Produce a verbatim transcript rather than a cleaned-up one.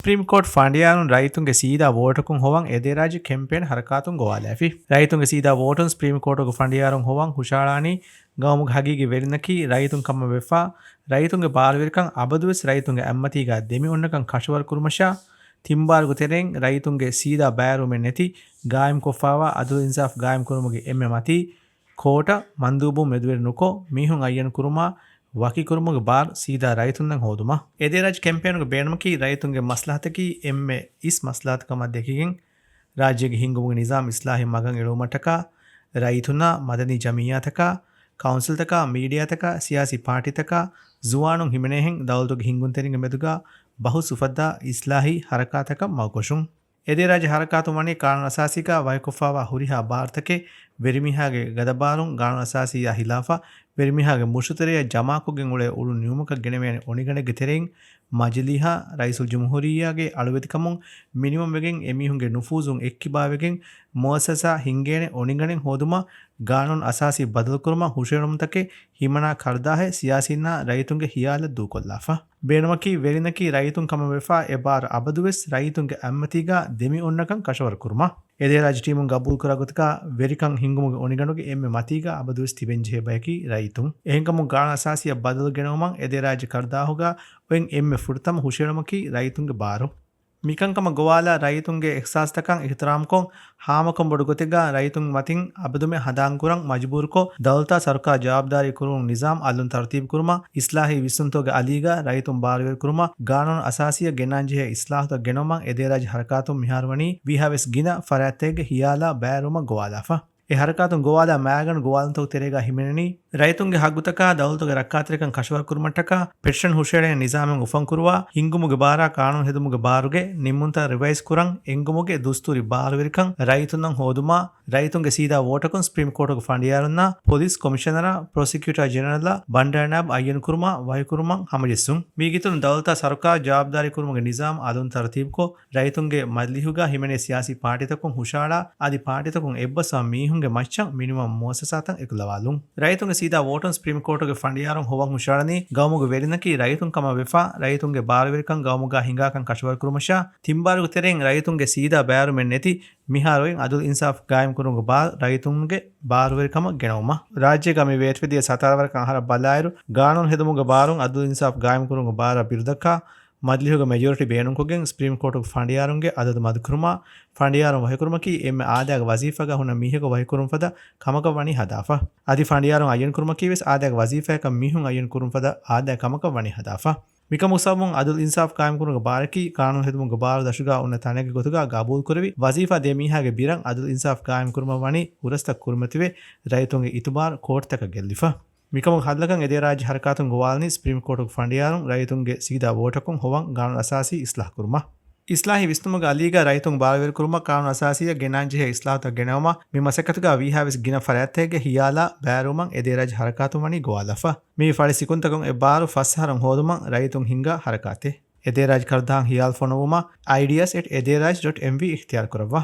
ސްޕްރީމް ކޯޓް ފަނޑިޔާރުން ރައްޔިތުންގެ ސީދާ ވޯޓަކުން ހޮވަން އެދޭރާއްޖެ ކެމްޕޭން ހަރަކާތުން ގޮވާލައިފި. ރައްޔިތުންގެ ސީދާ ވޯޓުން ސްޕްރީމް ކޯޓުގެ ފަނޑިޔާރުން ހޮވަން ހުށައަޅާނީ ގައުމުގެ ހަގީގީ ވެރިންނަކީ ރައްޔިތުން ކަމަށް ވެފާ، ރައްޔިތުންގެ ބާރުވެރިކަން އަބަދުވެސް ރައްޔިތުންގެ އަތްމަތީގަ ދެމި އޮންނަކަން ކަށަވަރު ކުރުމަށާ، ތިން ބާރުގެ ތެރެއިން ރައްޔިތުންގެ ސީދާ ބައިވެރިވުމެއް ނެތި، ގާއިމްކޮށްފާވާ އަދުލު އިންސާފް ގާއިމް ކުރުމުގެ އެންމެ މަތީ، ކޯޓަށް މަންދޫބުން މެދުވެރި ނުކޮށް، މީހުން އައްޔަން ކުރުމާ، ވަކިކުރުމުގެ ބާރު ސީދާ ރައްޔިތުންނަށް ހޯދުމަށް. އެދޭރާއްޖެ ކެމްޕޭނުގެ ބޭނުމަކީ ރައްޔިތުންގެ މަސްލަހަތަކީ އެންމެ އިސް މަސްލަހަތު ކަމަށް ދެކިގެން، ރާއްޖޭގެ ހިންގުމުގެ ނިޒާމް އިސްލާހީ މަގަށް އެޅުވުމަށްޓަކާ، ރައްޔިތުންނާ، މަދަނީ ޖަމިއްޔާތަކާ، ކައުންސިލްތަކާ، މީޑިއާތަކާ، ސިޔާސީ ޕާޓީތަކާ، ޒުވާނުން ހިމެނޭހެން ދައުލަތުގެ ހިންގުންތެރިންގެ މެދުގަ ބަހުސް އުފައްދާ އިސްލާހީ ހަރަކާތަކަށް މަގުކޮށުން. އެދޭރާއްޖެ ހަރަކާތުން ވަނީ ޤާނޫނު އަސާސީގަ ވަކިކޮށްފާވާ ހުރިހާ ބާރުތަކެއް، ވެރިމީހާގެ ގަދަބާރުން، ޤާނޫނު އަސާސީއާ ހިލާފަށް ވެރިމީހާގެ މުށުތެރެޔަށް ޖަމާކޮށްގެން އުޅޭ އުޅުން ނިމުމަކަށް ގެނެވޭނެ އޮނިގަނޑެއްގެ ތެރެއިން، މަޖިލީހާ، ރައީސުލް ޖުމްހޫރިއްޔާގެ އަޅުވެތިކަމުން މިނިވަންވެގެން، އެމީހުންގެ ނުފޫޒުން އެއްކިބާވެގެން، މުއައްސަސާ ހިންގޭނެ އޮނިގަނޑެއް ހޯދުމަށް، ޤާނޫނު އަސާސީ ބަދަލުކުރުމަށް ހުށައެޅުމުންތަކެއް ހިމަނާ ކަރުދާހެއް ސިޔާސީންނާ ރައްޔިތުންގެ ހިޔާލަށް ދޫކޮށްލާފަ. ބޭނުމަކީ ވެރިންނަކީ ރައްޔިތުން ކަމަށް ވެފާ، އެ ބާރު އަބަދުވެސް ރައްޔިތުންގެ އަތްމަތީގަ ދެމި އޮންނަކަން ކަށަވަރު ކުރުމަށް. އެދޭރާއްޖެ ޓީމުން ގަބޫލުކުރާ ގޮތަކަށް، ވެރިކަން ހިންގުމުގެ އޮނިގަނޑުގެ އެންމެ މަތީގަ އަބަދުވެސް ތިބެންޖެހޭ ބަޔަކީ ރައްޔިތުން. އެހެންކަމުން ޤާނޫނު އަސާސީއަށް ބަދަލު ގެނައުމަށް އެދޭރާއްޖެ ކަރުދާހުގަ އޮތް އެންމެ ފުރަތަމަ ހުށައެޅުމަކީ ރައްޔިތުންގެ ބާރު. މިކަންކަމަށް ގޮވާލާ ރައްޔިތުންގެ އިހްސާސްތަކަށް އިޙްތިރާމްކޮށް، ހާމަކަން ބޮޑު ގޮތެއްގަ ރައްޔިތުން މަތިން އަބަދުމެ ހަނދާންކުރަން މަޖުބޫރުކޮށް، ދައުލަތާ ސަރުކާރަށް ޖަވާބުދާރީ ކުރުވުން ނިޒާމް އަލުން ތަރުތީބު ކުރުމަށް، އިސްލާހީ ވިސްނުންތަކުގެ އަލީގަ ރައްޔިތުން ބާރުވެރި ކުރުމަށް، ޤާނޫނު އަސާސީއަށް ގެންނާންޖެހޭ އިސްލާހުތައް ގެނައުމަށް އެދޭރާއްޖެ ހަރަކާތުން މިހާރު ވަނީ ވީހާވެސް ގިނަ ފަރާތްތަކެއްގެ ހިޔާލާ ބައިވެރިވުމަށް ގޮވާލާފަ. އެ ހަރަކާތުން ގޮވާލާ މައިގަނޑު ގޮވާލުންތަކުގެ ތެރޭގަ ހިމެނެނީ، ރައްޔިތުންގެ ހައްގުތަކާ ދައުލަތުގެ ރައްކާތެރިކަން ކަށަވަރު ކުރުމަށްޓަކާ، ޕެޓިޝަން ހުށައެޅޭ ނިޒާމެއް އުފަންކުރުވާ، ހިންގުމުގެ ބާރާ ޤާނޫނު ހެދުމުގެ ބާރުގެ ނިންމުންތައް ރިވައިޒް ކުރަން، އެންގުމުގެ ދުސްތޫރީ ބާރުވެރިކަން ރައްޔިތުންނަށް ހޯދުމާ، ރައްޔިތުންގެ ސީދާ ވޯޓަކުން ސްޕްރީމް ކޯޓުގެ ފަނޑިޔާރުންނާ، ޕޮލިސް ކޮމިޝަނަރާ، ޕްރޮސިކިއުޓާ ޖެނެރަލްއާ، ބަންޑާރަ ނައިބް އައްޔަން ކުރުމާ، ވަކިކުރުމަށް ހަމަޖެއްސުން. މީގެއިތުރުން ދައުލަތާ ސަރުކާރަށް ޖަވާބުދާރީ ކުރުމުގެ ނިޒާމް އަލުން ތަރުތީބުކޮށް، ރައްޔިތުންގެ މަޖިލީހުގަ ހިމެނޭ ސިޔާސީ ޕާޓީތަކުން ހުށައަޅާ، އަދި ޕާޓީތަކުން އެއްބަސްވާ މީހުންގެ މައްޗަށް މިނިވަން މުއައްސަސާތައް އެކުލަވާލުން. ރައްޔިތުންގެ ސީދާ ވޯޓުން ސްޕްރީމް ކޯޓުގެ ފަނޑިޔާރުން ހޮވަން ހުށައަޅަނީ، ގައުމުގެ ވެރިންނަކީ ރައްޔިތުން ކަމަށް ވެފާ، ރައްޔިތުންގެ ބާރުވެރިކަން ގައުމުގަ ހިނގާކަން ކަށަވަރު ކުރުމަށާ، ތިން ބާރުގެ ތެރެއިން ރައްޔިތުންގެ ސީދާ ބައިވެރިވުމެއް ނެތި، މިހާރު އޮތް އަދުލު އިންސާފް ގާއިމް ކުރުމުގެ ބާރު ރައްޔިތުންގެ ބާރުވެރިކަމަށް ގެނައުމަށް. ރާއްޖޭގަ މި ވޭތުވެދިޔަ ސަތާރަ ވަރަކަށް އަހަރަށް ބަލާއިރު، ގާނޫނު ހެދުމުގެ ބާރުން އަދުލު އިންސާފް ގާއިމް ކުރުމުގެ ބާރަށް ބިރުދައްކާ، މަޖިލީހުގެ މެޖޯރިޓީ ބޭނުންކޮށްގެން ސްޕްރީމް ކޯޓުގެ ފަނޑިޔާރުންގެ އަދަދު މަދުކުރުމާ، ފަނޑިޔާރުން ވަކިކުރުމަކީ އެންމެ އާދައިގެ ވަޒީފާގަ ހުންނަ މީހަކު ވަކިކުރުން ފަދަ ކަމަކަށް ވަނީ ހަދާފަ. އަދި ފަނޑިޔާރުން އައްޔަން ކުރުމަކީ ވެސް އާދައިގެ ވަޒީފާއަކަށް މީހުން އައްޔަން ކުރުން ފަދަ އާދައިގެ ކަމަކަށް ވަނީ ހަދާފަ. މިކަމުގެ ސަބަބުން އަދުލު އިންސާފް ޤާއިމްކުރުމުގެ ބާރަކީ ޤާނޫނު ހެދުމުގެ ބާރު ދަށުގަ އޮންނަ ތަނެއްގެ ގޮތުގަ ގަބޫލުކުރެވި، ވަޒީފާ ދޭ މީހާގެ ބިރަށް އަދުލު އިންސާފް ޤާއިމްކުރުމަށް ވަނީ ހުރަސްތައް ކުރިމަތިވެ، ރައްޔިތުންގެ އިތުބާރު ކޯޓްތަކަށް ގެއްލިފަ. މިކަމުގެ ހައްލަކަށް އެދޭ ރާއްޖެ ހަރަކާތުން ގޮވާލަނީ ސްޕްރީމް ކޯޓުގެ ފަނޑިޔާރުން ރައްޔިތުންގެ ސީދާ ވޯޓަކުން ހޮވަން ގާނޫނު އަސާސީ އިސްލާހް ކުރުމަށް. އިސްލާހީ ވިސްނުމުގެ އަލީގަ ރައްޔިތުން ބާރުވެރިކުރުމަށް ޤާނޫނު އަސާސީއަށް ގެނާންޖެހޭ އިސްލާހުތައް ގެނައުމަށް މި މަސައްކަތުގަ ވީހާވެސް ގިނަ ފަރާތްތަކެއްގެ ހިޔާލާ ބައިވެރިވުމަށް އެދޭ ރާއްޖެ ހަރަކާތުން ވަނީ ގޮވާލާފަ. މި ފަޅި ސިކުންތަކުން އެއްބާރު ފަސް އަހަރުން ހޯދުމަށް ރައްޔިތުން ހިންގާ ހަރަކާތެއް. އެދޭ ރާއްޖެ ކަރުދާން ހިޔާލު ފޮނުއްވުމަށް އައިޑިއާސް އެޓް އެދޭ ރާއްޖެ ޑޮޓް އެމްވީ އިޚްތިޔާރު ކުރައްވާ.